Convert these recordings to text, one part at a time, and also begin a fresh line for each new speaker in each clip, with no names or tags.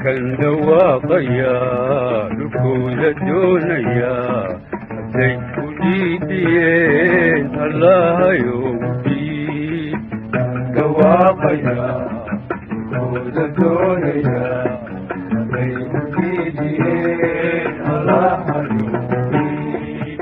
Kan dhawaaqaya dhulkooda doonaya, hadday ku dhiidhiyeen, Allahayow dhiib. Dhawaaqaya dhulkooda doonaya, hadday ku dhiidhiyeen, Allahayow dhiib.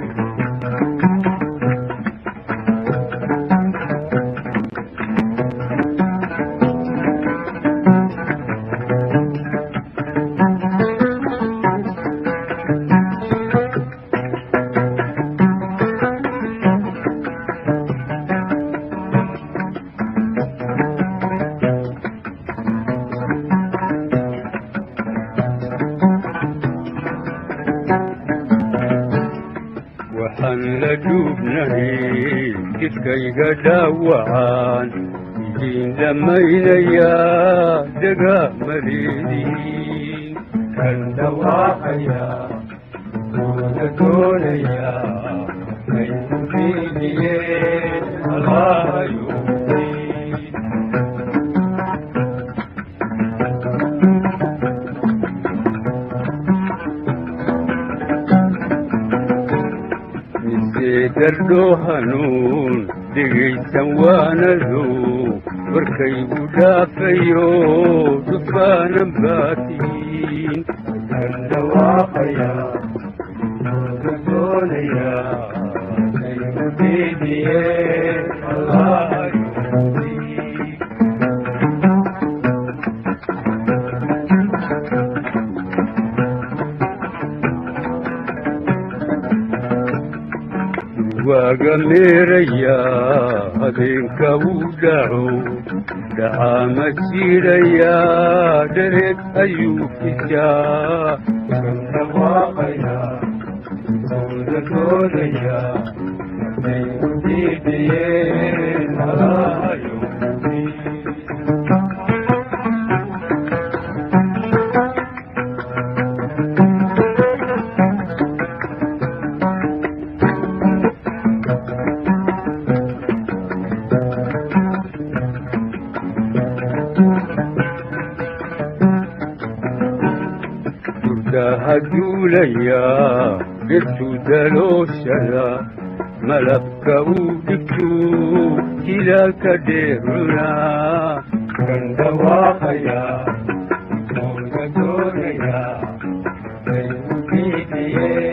Waxaan la dhuubnahay jidhkayga dhaawacaan idiin dhammaynayaa degamadeedii. Kan dhawaaqaya dhulkooda doonaya, hadday ku dhiidhiyeen, Allahayow dhiib. Mise dardho hanuun dhegaysan waanado, warkaygu dhaafayo dhufaanan baatiin. Kan dhawaaqaya dhulkooda doonaya, hadday ku dhiidhiyeen, Allahayow dhiib. Waaga meeraya habeenka wuu dhaco, dhacaama jiidhaya, dhereed ayuu fishaa. Kan dhawaaqaya dhulkooda doonaya, hadday ku dhiidhiyeen, Allahayow dhiib. Durdaha duulaya dhirtu dalooshada, malabka uu dhigtu jilaalka dheer cunaa. Kan dhawaaqaya dhulkooda doonaya, hadday ku dhiidhiyeen.